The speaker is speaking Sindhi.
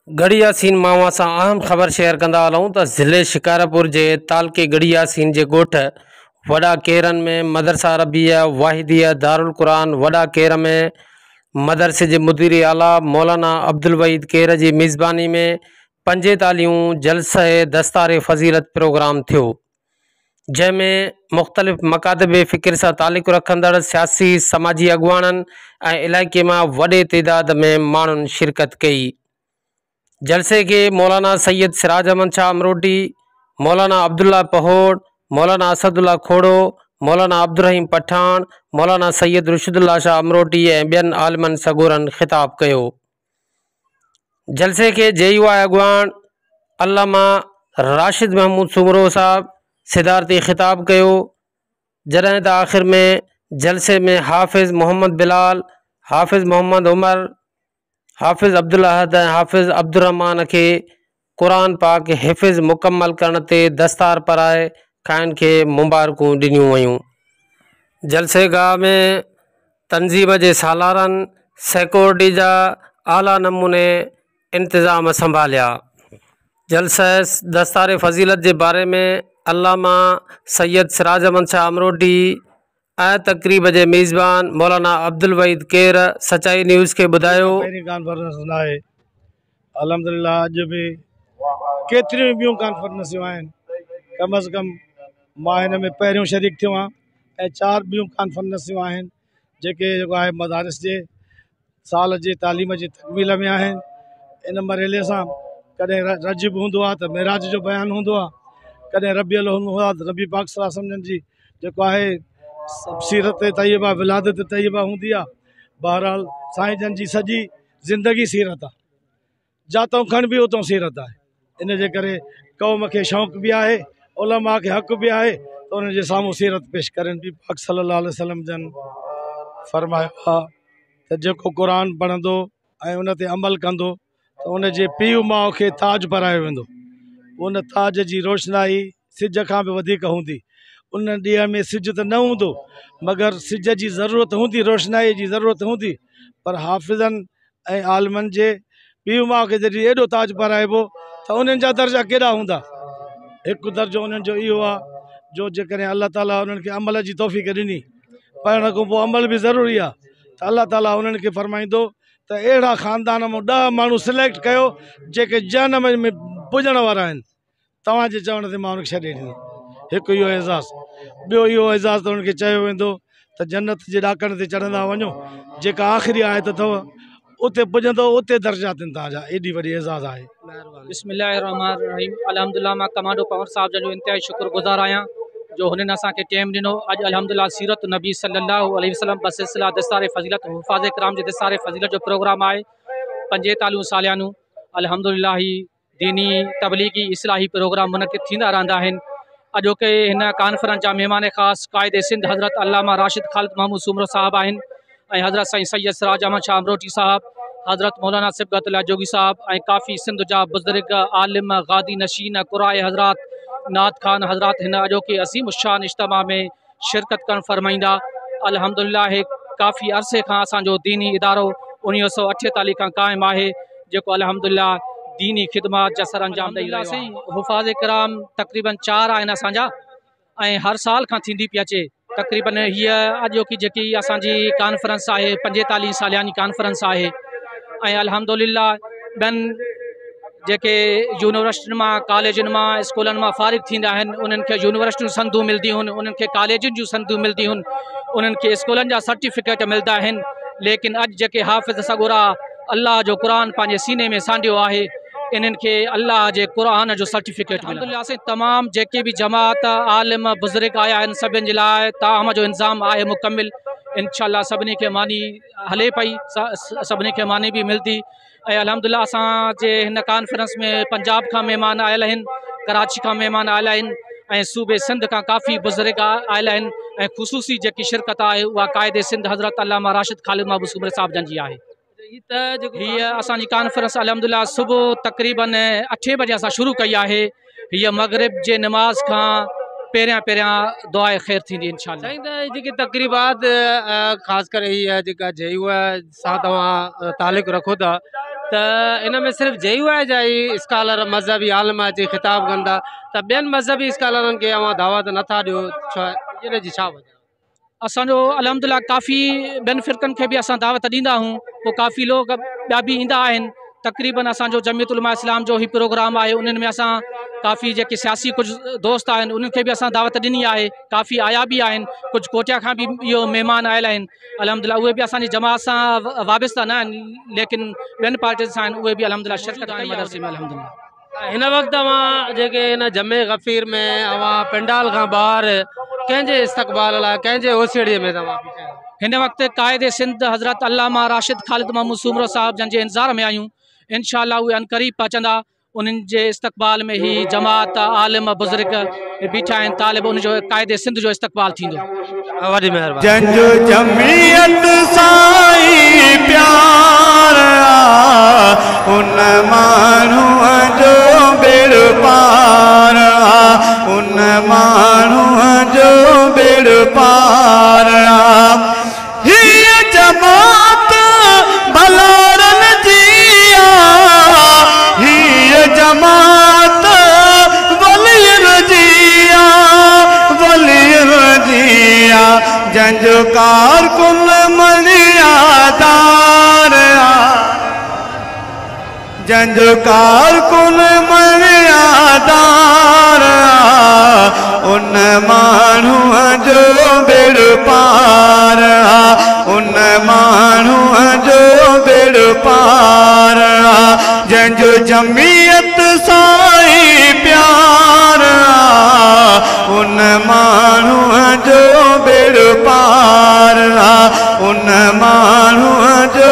ڳڙهي ياسين مان اوهان سان اهم خبر شيئر ڪندا هلون ته ضلعي شڪارپور جي تعلقي ڳڙهي ياسين جي ڳوٺ وڏا ڪيرن ۾ مدرسه عربيه واحديه دارالقرآن وڏا ڪير ۾ مدرسي جي مدير اعليٰ مولانا عبدالوحيد ڪير جي ميزباني ۾ پنجيتاليهون جلسه دستار فضيلت پروگرام ٿيو جنهن ۾ مختلف مڪاتب فڪر سان تعلق رکندڙ سياسي سماجي اڳواڻن ۽ علائقي مان وڏي تعداد ۾ ماڻهن شرڪت ڪئي. جلسي کي مولانا سيد سراج احمد شاهه امروٽي، مولانا عبدالله پهوڙ، مولانا اسدالله کوڙو، مولانا عبدالرحيم پٺاڻ، مولانا سيد رشدالله شاهه امروٽي ۽ ٻين عالمن سڳورن خطاب ڪيو. جلسي کي جي يو آء اڳواڻ علامه راشد محمود سومرو صاحب صدارتي خطاب ڪيو، جڏهن ته آخر ۾ جلسي ۾ حافظ محمد بلال، حافظ محمد عمر، حافظ عبدالاحد ۽ حافظ عبدالرحمان کي قرآن پاڪ حفظ مڪمل ڪرڻ تي دستار پرائي کانئن کي مبارڪون ڏنيون ويون. جلسي گاهه ۾ تنظيم جي سالارن سيڪيورٽي جا اعليٰ نموني انتظام سنڀاليا. جلسه دستار فضيلت جي باري ۾ علامه سيد سراج احمد شاهه امروٽي ۽ تقريب جي ميزبان مولانا عبدالوحيد ڪير سچائي نيوز کي ٻڌايو. پهرين ڪانفرنس ناهي الحمدلله اڄ به ڪيتريون ٻيون ڪانفرنسيون آهن ڪم از ڪم مان هن ۾ پهريون شريڪ ٿيو آهيان ۽ چار ٻيون ڪانفرنسيون آهن جيڪي جيڪو آهي مدارس جي سال جي تعليم جي تڪميل ۾ آهن ان مرحلي سان ڪڏهن رجب هوندو آهي ته معراج جو بيان هوندو آهي ڪڏهن ربيع الاول هوندو آهي ته نبي پاڪ صلي الله عليه وسلم جن جي جيڪو آهي سيرت طيبه ولادت طيبه هوندي آهي بهرحال سائين جن جي سڄي زندگي سيرت آهي جاتئون کڻبي اتئون سيرت آهي. ان جي ڪري قوم کي شوق به آهي، علماء کي حق به آهي ته انهن جي سامهون سيرت پيش ڪرين. نبي پاڪ صلي الله عليه وسلم جن فرمايو آهي ته جيڪو قرآن پڙهندو ۽ ان تي عمل ڪندو ته ان جي پيء ماء کي تاج پارايو ويندو. ان تاج جي روشنائي سج کان به وڌيڪ هوندي. ان ڏينهن ۾ سج ته نه هوندو مگر سج جي ضرورت هوندي، روشنائي جي ضرورت هوندي پر حافظن ۽ عالمن جي پيء ماء کي جڏهن ايڏو تاج پارائبو ته انهن جا درجا ڪيڏا هوندا. هڪ درجو انهن جو اهو آهي جو جيڪڏهن الله تعاليٰ انهن کي عمل جي توفيق ڏني، پڙهڻ کان پوء عمل به ضروري آهي ته الله تعاليٰ انهن کي فرمائيندو ته اهڙا خاندان مان ڏهه ماڻهو سليڪٽ ڪيو جيڪي جهنم ۾ پڄڻ وارا آهن. توهان جي چوڻ تي مان ان کي ڇڏي ڏيندم. هڪ اهو اعزاز. ٻيو اهو اعزاز ته انهن کي چيو ويندو ته جنت جي ڏاڪڻ تي چڙهندا وڃو، جيڪا آخري آيت اٿو، اتي پڄندو، اتي درجا اٿن توهان جا. ايڏي وڏي اعزاز آهي. بسم الله الرحمٰن الرحيم الحمدلله مان ڪمانڊو پنهور صاحب جن جو انتهائي شڪر گذار آهيان جو هنن اسان کي ٽيم ڏنو اڄ الحمدلله سيرت النبي صلي الله عليه وسلم بسلسله دستار فضيلت حفاظ ڪرام جي دستار فضيلت جو پروگرام آهي پنجيتاليهون ساليانو الحمدلله هي ديني تبليغي اصلاحي پروگرام منعقد ٿيندا رهندا آهن. اڄوڪي هن ڪانفرنس جا مهمان خاص قائد سنڌ حضرت علامه راشد خالد محمود سومرو صاحب آهن ۽ حضرت سائين سيد سراج احمد شاهه امروٽي صاحب، حضرت مولانا صبغت الله جوڳي صاحب ۽ ڪافي سنڌ جا بزرگ عالم غادي نشين قراء حضرات نعت خوان حضرات هن اڄوڪي عظيم الشان اجتماع ۾ شرڪت ڪرڻ فرمائيندا. الحمدلله ڪافي عرصي کان اسان جو ديني ادارو اڻويهه سئو اٺيتاليهه کان قائم آهي جيڪو الحمدلله ديني خدمات جا سر انجام ڏئي رهيو آهي. حفاظ ڪرام تقريبن چار آهن اسان جا ۽ هر سال کان ٿيندي پئي اچي تقريبن هيء اڄوڪي جيڪي اسان جي ڪانفرنس آهي پنجيتاليهه سالياني ڪانفرنس آهي ۽ الحمدلله ٻين جيڪي يونيورسٽين مان ڪاليجن مان اسڪولن مان فارغ ٿيندا آهن انهن کي يونيورسٽيون سندون ملديون آهن انهن کي ڪاليجن جون سندون ملديون آهن انهن کي اسڪولن جا سرٽيفڪيٽ ملدا آهن ليڪن اڄ جيڪي حافظ سڳورا الله جو قرآن پنهنجي سيني ۾ سانڍيو آهي انهن کي الله جي قرآن جو سرٽيفڪيٽ ملندو. سائين تمام جيڪي به جماعت عالم بزرگ آيا آهن سڀن جي لاء طعام جو انتظام آهي مڪمل انشاء الله سڀني کي ماني هلي پئي سڀني کي ماني به ملدي ۽ الحمدلله اسان جي هن ڪانفرنس ۾ پنجاب کان مهمان آيل آهن ڪراچي کان مهمان آيل آهن ۽ صوبي سنڌ کان ڪافي بزرگ آيل آهن ۽ خصوصي جيڪي شرڪت آهي اها قائد سنڌ حضرت علامه راشد خالد محبوب سومري صاحب جن جي آهي. هيء اسان جي ڪانفرنس الحمدلله صبح تقريبن اٺين بجي اسان شروع ڪئي آهي هيء مغرب جي نماز کان پهريان پهريان دعاء خير ٿيندي انشاء الله. سائين ته هي جيڪي تقريبات خاص ڪري هي جيڪا جي يو آء سان توهان تعلق رکو ٿا ته ان ۾ صرف جي يو آء جا ئي اسڪالر مذهبي عالم اچي خطاب ڪن ٿا ته ٻين مذهبي اسڪالرن کي اوهان دعوت نٿا ڏيو ڇا ان جي ڇا وجه آهي؟ اسان جو الحمدلله ڪافي ٻين فرقن کي به اسان دعوت ڏيندا آهيون پوء ڪافي لوگ ٻيا به ايندا آهن تقريبن اسان جو جمعيت علماء اسلام جو هي پروگرام آهي انهن ۾ اسان ڪافي جيڪي سياسي ڪجهه دوست آهن انهن کي به اسان دعوت ڏني آهي ڪافي آيا به آهن ڪجهه ڪوٽيا کان به اهو مهمان آيل آهن الحمدلله اهي به اسان جي جماعت سان وابسته نه آهن ليڪن ٻين پارٽين سان آهن اهي به الحمدلله شرڪت ڪئي مدرسي ۾ الحمدلله. هن وقت اوهان جيڪي هن جمعي غفير ۾ اوهان پنڊال کان ٻاهر ڪنهن جي استقبال لاء ڪنهن جي اوسيئڙي ۾ توهان بيٺا آهيو؟ هن وقت قائد سنڌ حضرت علامه راشد خالد محمود سومرو صاحب جن جي انتظار ۾ آهيون انشاء الله اهي عنقريب پهچندا انهن جي استقبال ۾ هي جماعت عالم بزرگ بيٺا آهن طالب ان جو قائد سنڌ جو استقبال ٿيندو. وڏي مهرباني. جنهن جو جمعيت سان ئي پيار آ ان ماڻهوء جو ٻيڙو پار آ ان ماڻهوء جو ٻيڙو پار آ. هيء جماعت ڀلارن جي آ، هيء جماعت ولين جي آ، ولين جي آ، جنهن جو ڪارڪن مريادار آ. جنهن جو ڪارڪن مريادار آ، ان ماڻهوء جو ٻيڙو پار آ، ان ماڻهوء جو ٻيڙو پار آ، جنهن جو جمعيت سان ئي پيار آ، ان ماڻهوء جو ٻيڙو پار آ، ان ماڻهوء جو